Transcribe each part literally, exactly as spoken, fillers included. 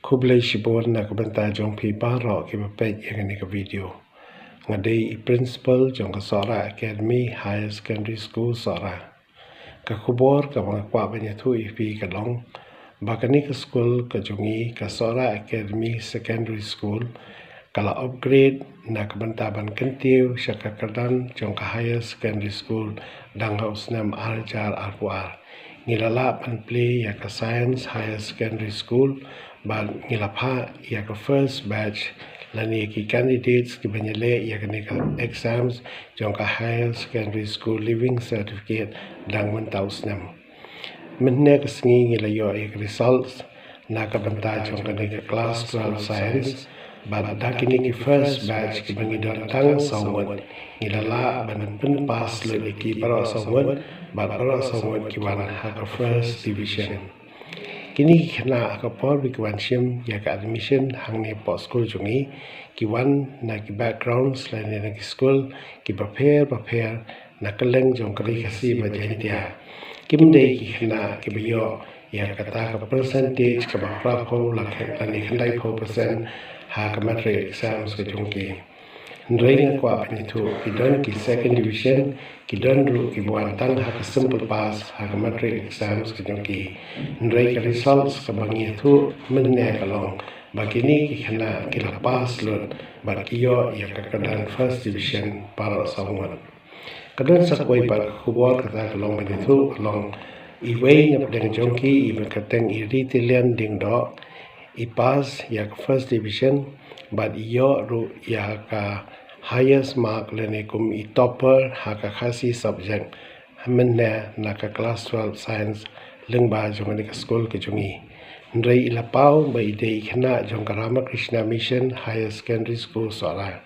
Khublei shibun na ka bynta jong phi baroh kiba peit ïa kane ka video. Nga dei i principal jong ka Sohra Academy Higher Secondary School Sohra. Ka khubor kaba nga kwah ban ïathuh ïa phi ka long ba kane ka skul ka jong ngi, ka Sohra Academy Secondary School, ka la upgrade na ka bynta ban kyntiew sha ka kyrdan jong ka Higher Secondary School dang ha u snem ar hajar arphew ar. Ngi la lah ban plie ïa ka Science Higher Secondary School bad ngi la phah ïa ka first batch lane ki candidates kiba ïaleh ïa kane ka exams jong ka Higher Secondary School Leaving Certificate dang mynta u snem. Mynne ka sngi ngi la ïoh ïa ka results na ka bynta jong kane ka class twelve science, bad da kine ki first batch kiba ngi don tang saw ngut, ngi la lah ban pynpass lut ïa ki baroh saw ngut, bad baroh saw ngut ki wan ha ka first division. Kine ki khynnah ha ka por ba ki wan shim ïa ka admission hangne hapoh skul jong ngi, ki wan na ki backgrounds lane na ki skul kiba pher bapher na kylleng jong ka Ri Khasi bad Jaiñtia. Kim dei ki khynnah kiba ïoh ïa kata ka percentage kaba phra phew lane khyndai phew percent ha ka matric exams ka jong ki. Hynrei nga kwah ban ïathuh, ki don ki second division, ki don ruh kiba wan tang ha ka simple pass ha ka matric exams ka jong ki. Hynrei ka results kaba ngi ïathuh mynne ka long ba kine ki khynnah ki la pass lut bad ki ïoh ïa ka kyrdan first division baroh saw ngut. Ka don sa kawei pat ka khubor kata ka long ban ïathuh, ka long iwei na pdeng jong ki, iba kyrteng i Ritilian Diengdoh, i pass ïa ka first division bad i ïoh ruh ïa ka highest mark lane kum i topper ha ka Khasi subject mynne na ka class twelve science lyngba jong kane ka skul ka jong ngi. Hynrei i la paw ba i dei i khynnah jong ka Ramakrishna Mission Higher Secondary School Sohra.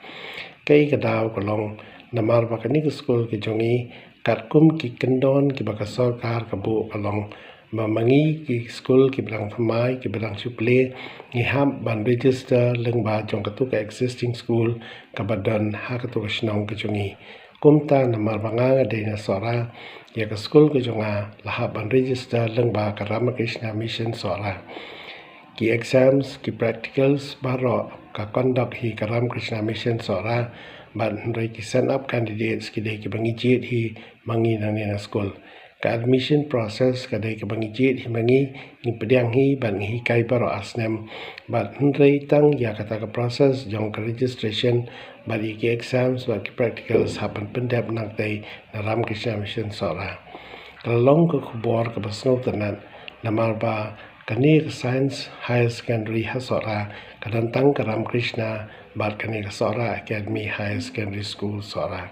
Kaei ka daw ka long, namar ba kane ka skul ka jong ngi, katkum ki kyndon kiba ka sorkar ka buh, ka long ba ma ngi ki skul kiba dang thymmai, kiba dang shu plie, ngi hap ban register lyngba jong katu ka existing school kaba don ha katu ka shnong ka jong ngi. Kumta namar ba nga nga dei na Sohra, ïa ka skul ka jong nga la hap ban register lyngba ka Ramakrishna Mission Sohra. Ki exams, ki practicals baroh ka conduct hi ka Ramakrishna Mission Sohra, bad hynrei ki send up candidates ki dei kiba ngi jied hi ma ngi nangne na skul. Ka admission process ka dei kaba ngi jied hi ma ngi, ngi pdiang hi bad ngi hikai baroh ar snem. Bad hynrei tang ïa kata ka process jong ka registration bad ïa ki exams bad ki practicals hap ban pyndep nangtei na Ramakrishna Mission Sohra. Ka la long ka khubor kaba sngewtynnat, namar ba kane ka Science Higher Secondary ha Sohra ka don tang ka Ramakrishna bad kane ka Sohra Academy Higher Secondary School Sohra.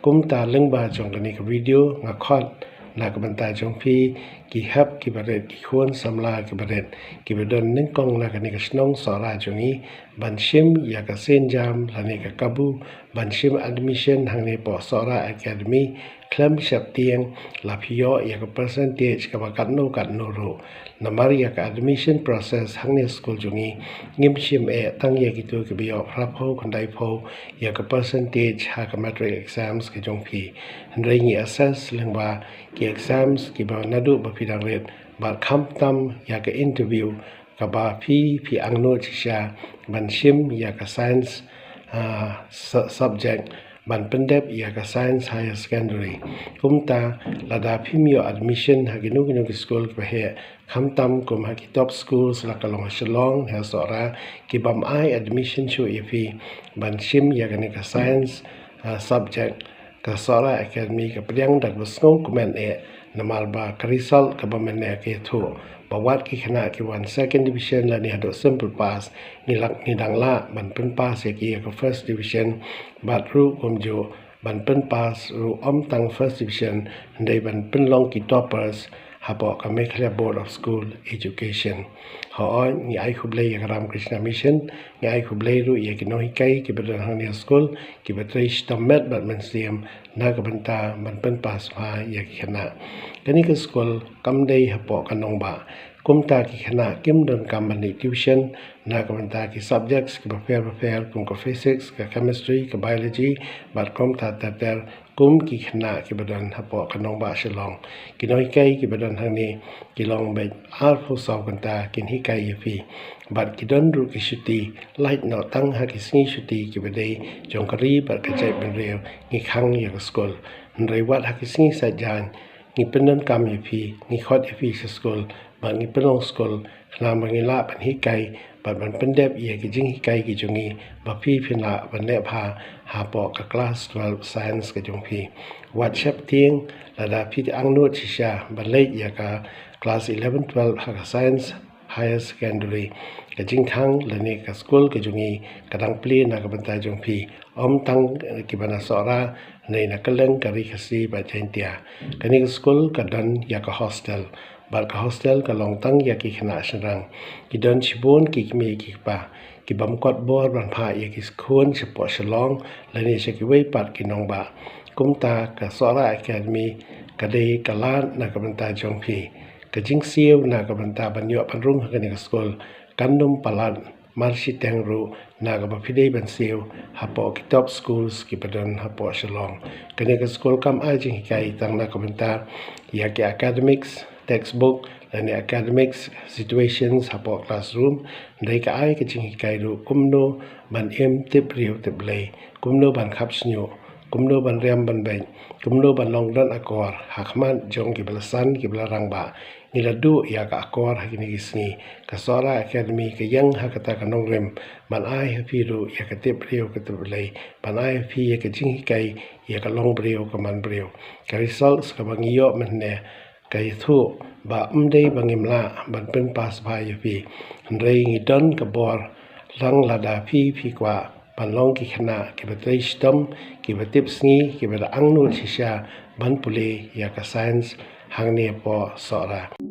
Kumta lyngba jong kane ka video nga khot na ka bynta jong phi ki hep kiba rit, ki khun samla kiba rit, kiba don nyngkong na kane ka shnong Sohra jong ngi, ban shim ïa ka sienjam lane ka kabu ban shim admission hangne hapoh Sohra Academy, khlem sheptieng la phi ïoh ïa ka percentage kaba katno katno ruh. Namar ïa ka admission process hangne ha skul jong ngi, ngim shim eh tang ïa kito kiba ïoh phra phew, khyndai phew ïa ka percentage ha ka matric exams ka jong phi. Hynrei ngi assess lyngba ki exams kiba naduh ba phi dang rit, bad khamtam ïa ka interview kaba phi, phi angnud shisha ban shim ïa ka science, ah, su-, subject ban pyndep ïa ka Science Higher Secondary. Kumta lada phim ïoh admission ha kino kino ki skul kiba heh, khamtam kum ha ki top schools la ka long ha Shillong, ha Sohra, ki bym ai admission shuh ïa phi ban shim ïa kane ka science, ah, subject, ka Sohra Academy ka pdiang da kaba sngewkmen eh, namar ba ka result kaba mynne ka ïathuh ba wat ki khynnah ki wan second division lane haduh simple pass, ngi lah, ngi dang lah ban pynpass ïa ki ïa ka first division, bad ruh kumjuh ban pynpass ruh ym tang first division, hynrei ban pynlong ki toppers hapoh ka Meghalaya Board of School Education. Hooid, ngi ai khublei ïa ka Ramakrishna Mission, ngi ai khublei ruh ïa ki nonghikai kiba don hangne ha skul, kiba trei shitom met bad mynsiem na ka bynta ban pynpass bha ïa ki khynnah. Kane ka skul kam dei hapoh ka nongbah, Kumta ki khynnah kim donkam ban leit tuition na ka bynta ki subjects kiba pher bapher kum ka physics, ka chemistry, ka biology, bad kumta ter ter kum ki khynnah kiba don hapoh ka nongbah Shillong. Ki nonghikai kiba don hangne ki long beit arphew saw kynta kin hikai ïa phi. Bad ki don ruh ki shuti, lait noh tang ha ki sngi shuti kiba dei jong ka ri bad ka jaitbynriew ngi khang ïa ka skul. Hynrei wat ha ki sngi Saitjaiñ ngi pyndonkam ïa phi, ngi khot ïa phi sha skul, bad ngi pynlong skul, khnang ba ngin lah ban hikai bad ban pyndep ïa ki jinghikai ki jong ngi, ba phi phin lah ban leh bha hapoh ka klas twelve science ka jong phi. Wat sheptieng lada phi angnud shisha ban leit ïa ka klas eleven twelve ha ka science higher secondary. Ka jingkhang lane ka skul ka jong ngi ka dang plie na ka bynta jong phi, ym tang kiba na Sohra ne na kylleng ka Ri Khasi bad Jaiñtia. Kane ka skul ka don ïa ka hostel, bad ka hostel ka long tang ïa ki khynnah shynrang. Ki don shibun ki kmie ki kpa kibym kot bor ban phah ïa ki khun shapoh Shillong lane sha kiwei pat ki nongbah. Kumta ka Sohra Academy ka dei ka lad na ka bynta jong phi. Ka jingsiew na ka bynta ban ïoh ban rung ha kane ka skul kan ym palat marshiteng ruh na kaba phi dei ban siew hapoh ki top schools kiba don hapoh Shillong. Kane ka skul kam ai jinghikai tang na ka bynta ïa ki academics, textbook lane academics situations hapoh classroom. Hynrei ka ai ka jinghikai ruh kumno ban im tip briew tip Blei, kumno ban khap shñiuh, kumno ban riam ban beit, kumno ban long don akor ha khmat jong kiba la san kiba la rangbah. Ngi la duh ïa ka akor ha kine ki sngi. Ka Sohra Academy ka ïeng ha kata ka nongrim ban ai ha phi ruh ïa ka tip briew ka tip Blei, ban ai ha phi ïa ka jinghikai ïa ka long briew ka man briew. Ka results kaba ngi ïoh mynne ka ïathuh ba ym dei ba ngim lah ban pynpass bha ïa phi, hynrei ngi don ka bor tang lada phi phi kwah ban long ki khynnah kiba trei shitom, kiba tip sngi, kiba da angnud shisha ban pule ïa ka science hangne hapoh Sohra.